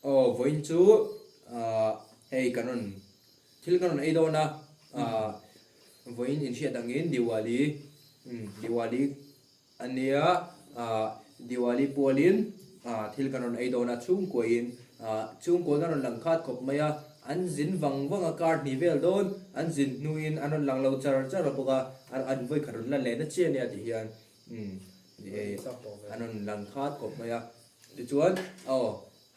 Aw vawiin chu ah hei kan rawn thil kan rawn ei dawn a ah vawiin inhriat angin Diwali umm Diwali a nia ah Diwali pualin ah thil kan rawn ei dawn a chhungkuain ah chhungkua an rawn lang khat khawp mai a an zin vang vang a kar hnih vel dawn an zin hnuin an rawn lang lo char char a bawk a an vawikhat rawn lan leh na chiah ania tih hian umm an rawn lang khat khawp mai a. Tichuan, aw,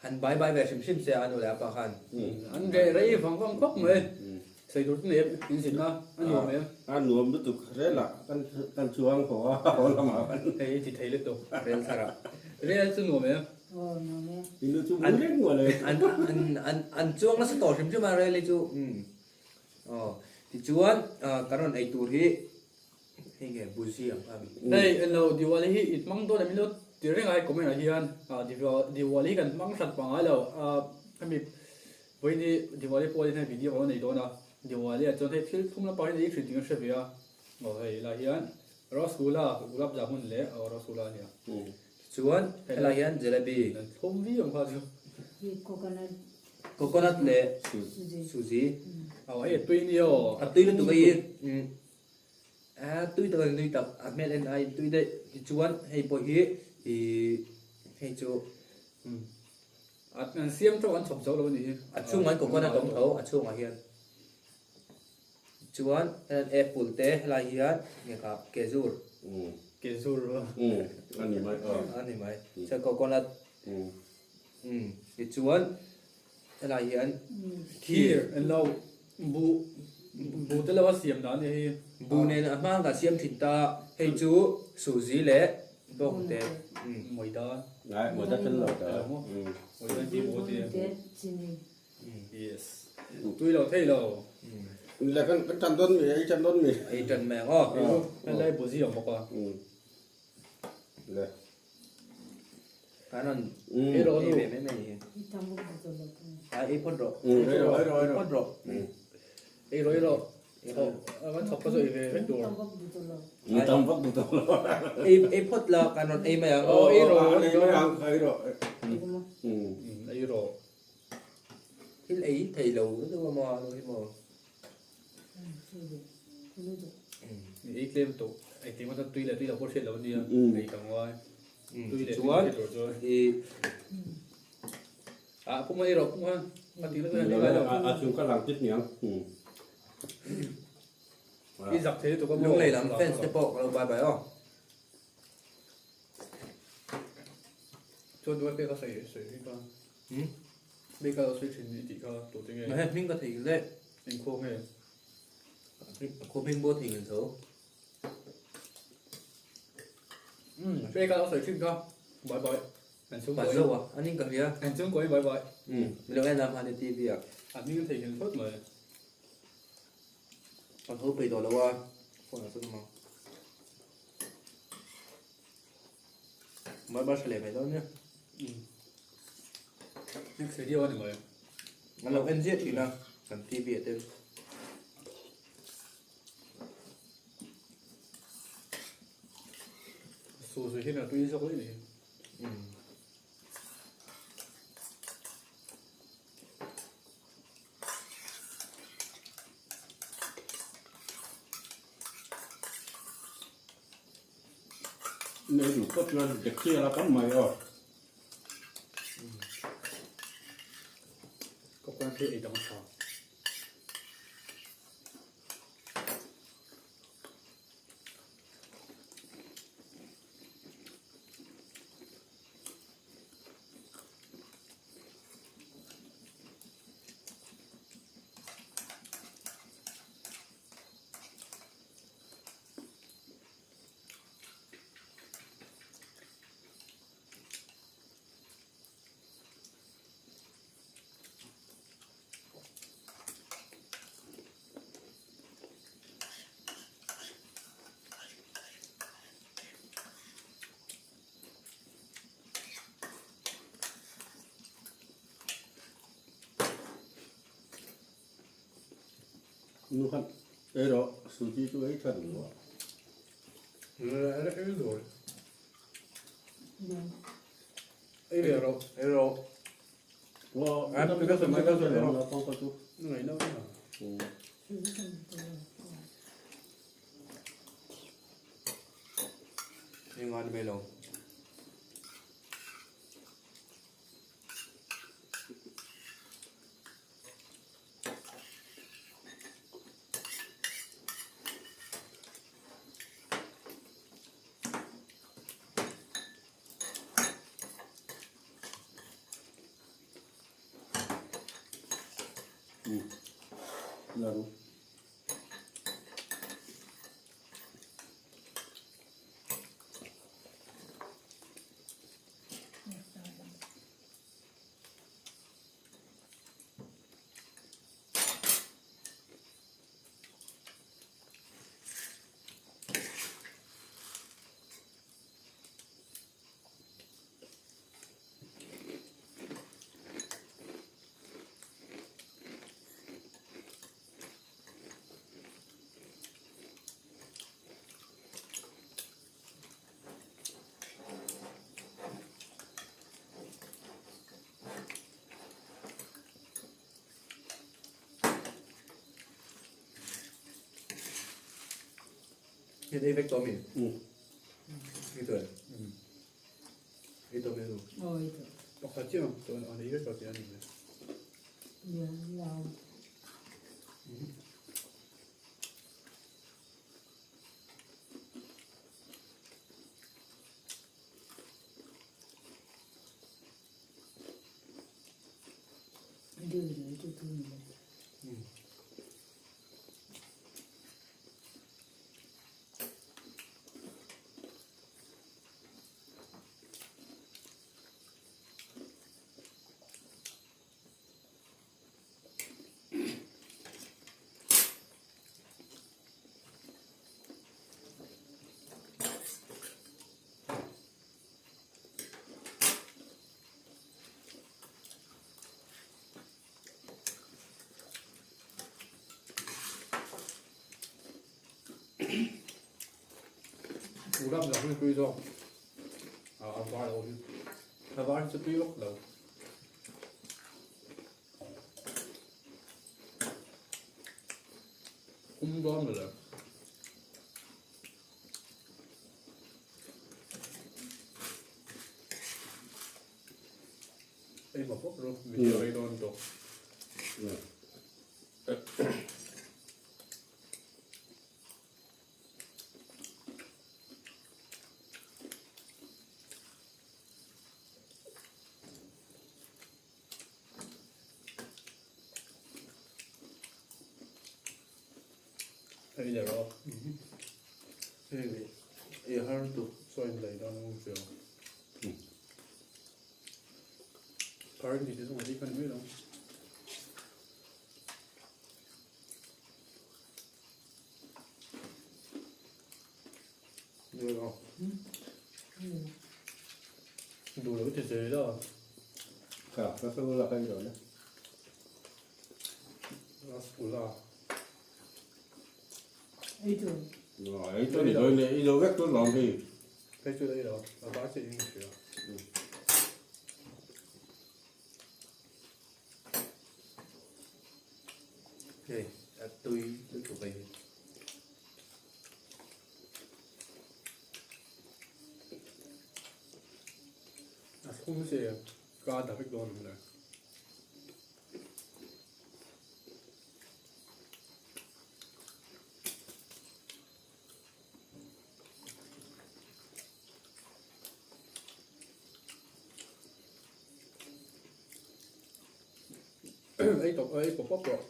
han bai bai ve hrim hrim se a nu leh a pa khan. An reh rei vang vang khawp mai. Sawi tur te nei em? In zin a, a nuam em? A nuam lutuk rel ah kan chuang haw a, haw lamah kan. Hei ti thei lutuk. Rel thar ah. Rel chu nuam em? Aw, nuam e. In nu chu mui reng maw le. An chuang nasa tawh hrim hrim a rel hi chu. Aw, tichuan kan rawn ei tur hi Hei nge buzi ang kha mi. Hei englo Diwali hi i hmang dawn em ilo ti reng a hei comment ah hian Diwali hi kan hmang hrat pangai lo a hemi vawiin hi Diwali pawh hian hei video ka lo nei dawn a Diwali ah chuan hei thil thum lampang hi nei thin tih ka hre ve a aw hei helai hian Rasgulla Gulab Jamun leh aw Rasgulla a nia. Chuan helai hian Jalebi. An thlum viau ang kha chu. Hi coconut. Coconut leh suji. Aw hei a tui nia aw. A tui lutuk a i. A tui tak a ni tui tak a hmel en aiin tui daih tichuan hei pawh hi ih hei chu an siam teuh an chhawp zo lo a nih hi a chhungah hian coconut a awm tho a chhungah hian chuan heng apple te helai hian nge kha kezur kezur a ni mai a ni mai chuan coconut tichuan Helai hian thir an lo buh buh te lo a siam dan a nih hi. Buh nen a hmang kan siam thin ta, hei chu suzi leh bawng te. Mawida. Ngai mawida tel lo ta. Mawida ti maw ti. Yes. Tui lo thei lo. Le kan kan tan dawn mi ei tan dawn mi. Ei tan mai ang aw. Helai buzi ang bawk a. Le. Kan rawn ei ve mai mai hi. A ei phawt rawh. Ei rawh ei rawh ei phawt rawh. Ei rawh ei rawh. Kan chhawp kha chu ei ve vek tur. Ni tam vak duh tawh lo. Ei ei phawt la kan rawn ei mai ang. Aw ei rawh ei mai ang ei rawh. Ei rawh. Thil ei thei lo lutuk a maw a hi maw. Ei tlem tawh ei tlem a tui leh tui lo pawh hriat lo a nia ei tam ngai tui leh tui hriat tur chuan ah pum a ei rawh pum khan a tih na chuan ei ngai lo a chung kha lang tit niang i zak thei lutuk a maw lunglei lam fans te pawh ka lo bye bye aw chuan duai pek a sawi sawi hi kha Beka lo sawi thin i tih kha tute nge? He hming ka thei leh. Eng khaw nge? Khaw hming pawh thei ngil tho. Umm Beka lo sawi thin kha bye bye. An chhungkaw in. Zo a, an in ka hria. An chhungkaw in bye bye. Umm mi lo en a hmani TV ah. A hming an thei ngil phawt mai. An ho peih tawh lo a, phone ah chuan awm ang. Bye bye tha leh mai dawn nia. Umm. Next video a ni mai. An lo en ziah thin a kan TV ah ten. Suzu hian a tui zawk daih ni. Umm. Nei duh phawt chuan bacteria la tam mai aw. Ka kawng phei ei dang tha. Nu khan ei rawh suji chu ei tha duh lo a. Ei ve rawh. Ei rawh. Enga ni mai lo. Laru. Hiện đây vách to mình. Như thế. Ei to me lu. Aw ei tawh. Pakhat chiah ang chuan an ei vek lo tih a ni mai. Lian lo. Deuh deuh chu tu ni le. Ram lah hi tui zawk a var lo hi a var hi chu tui vak lo. Kum dawn mawle. Ei ma pawp ru video ei dawn tawh. Ei leh rawh. Hei ei har lutuk. Saw in lei dawn ang chu. Current ti te chu ngati kha ni mai lo. Duh lo ti zel a. Kha rasgulla kha i lo le. Rasgulla. Ei tur. Ei tur ni dawn e, i lo vek tur lawm hei. Ei tur ei lo, a var chiah in ka hria. Hei a tui lutuk a hi. A thlum che ka dah vek dawn ang le. Ei tawp ei pawp pawp rawh.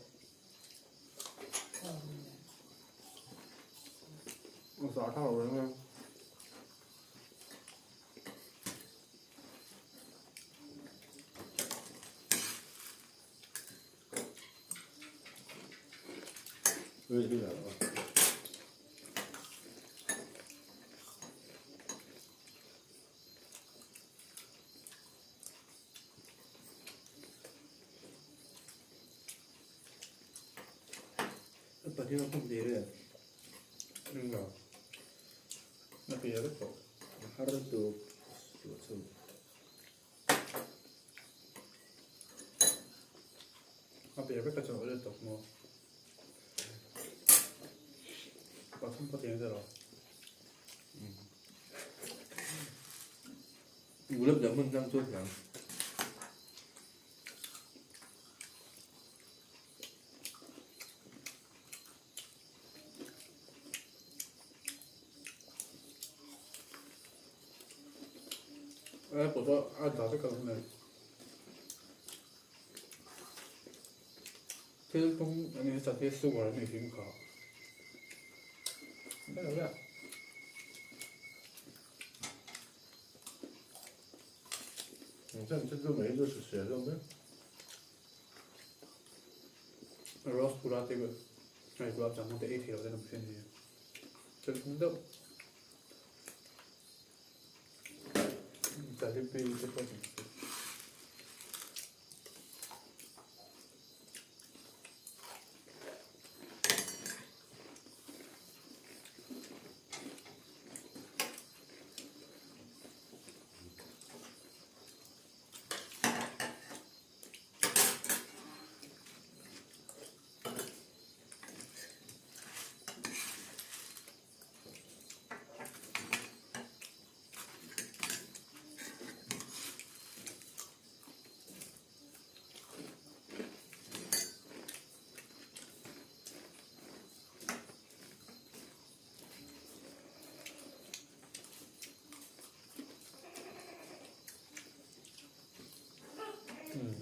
A zah thau reng a. Ui hi lo. Pathian a khum thei reng. Englo. Na pi vek tawh. A har lutuk chu chu. A ber vek a chuan awle tawp maw. Pathum pawh tiang zero. Gulab jamun tang chu hiang. A pawh a dah vek alawm le. Thil tum an in chat hi sugar an ei hrim kha. Rasgulla te hei gulab jamun te ei thei lo ten awm thin hi thil tum deuh jalebi te pawh ni thei.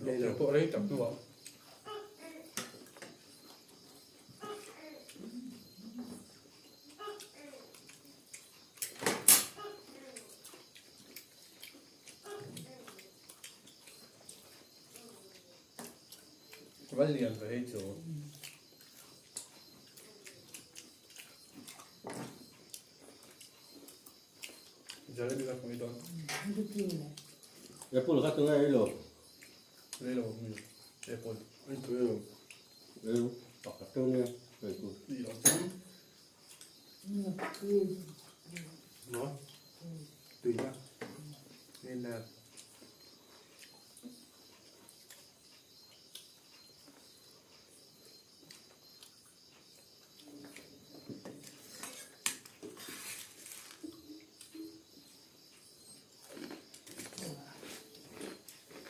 Lei pawh rei tak hnuah va lian ve hei chu. Jalebi kha khawi dawn. Apple kha tunge ei lo? Ei lo mi apple. Ei tui lo. Ei lo. Pakhat teuh nia ei chu. Ei lo chuan. Maw? Tui na. Ei na.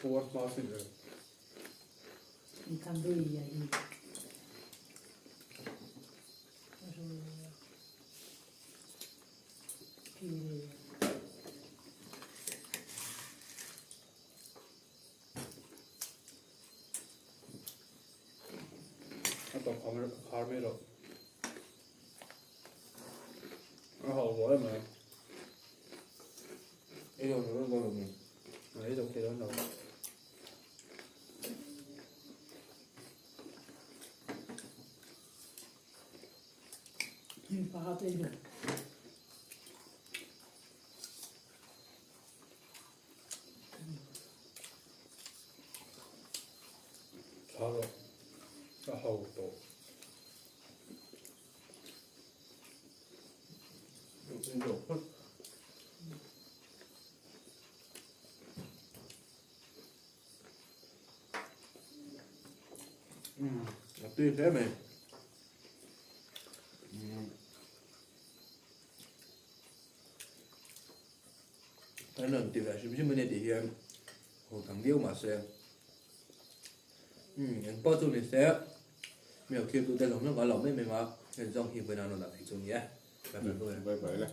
Puar hma sin reng. A tawp khar mai loh. A hau rual em mai. Ei lo lo lo lo. Ei lo thei dawn lo. Thla rawh a ho tawh. A tui hle mai. Kan rawn ti ve hrim hrim a ni tih hian ho tam viau mah se umm eng pawh chu ni se mi lo thlir tute zawng zawng ka lo lawm em em a hei zawng hi vawiin a rawn dah theih chu a ni e bye bye. Bye bye le.